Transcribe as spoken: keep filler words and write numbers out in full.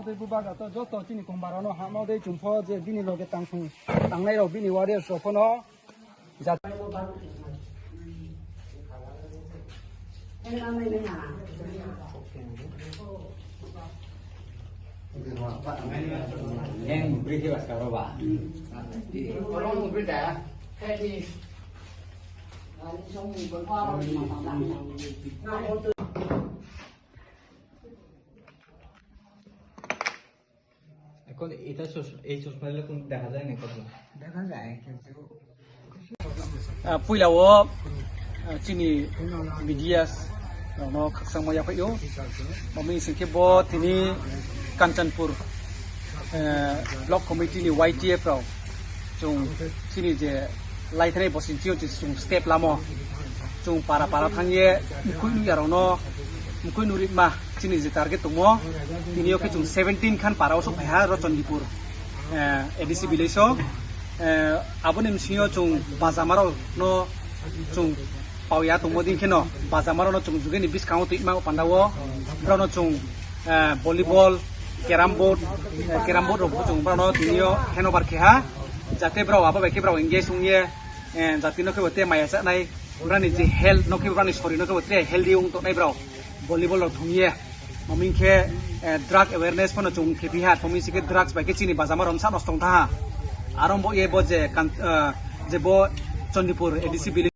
Tei bubagra to joto chini Kumbarano hama dei chwngpho je bini loge tangsong tangnai rok bini warriors rok phano jat- এখন এটা চশ-, এই চশমা দিলে কোন দেখা যায় না কখনো? দেখা যায়, কিন্তু Ah, puila o, ah, chini media rokno khakchangma yaphaio. Omo singkhe bo tini Kanchanpur, eh, block committee ni Y T F rok chwng chini je laithanai bosing chini chwng step lamo chwng para para thangye mukhui nukya rokno mukhui nurima chini je target tongmo tini o khe chwng seventeen khan para o sok phaiha Rochandipur, eh, A D C village o, eh, aboni bisingo chwng bajama rokno chwng pauya tongmo din kheno bajama rokno chwng jugeni bwskango twi ma panda o borokno chwng, eh, volleyball, carrom board, eh, carrom board rok bo chwng borokno tini o hand over khe ha jate borok abo bai khe borok engage wngye, eh, jati no khe bo te maya chanai borokni je health no khe borokni sori no khe bo te healthy wng tongnai borok volleyball rok thungye. Omo hinkhe, eh, drug awareness phano chwng khe piha, omo hinkhe drugs bai khe chini bajama rok sa nostong thaha. Aro bo ye bo je kan-, eh, je bo Chandipur A D C village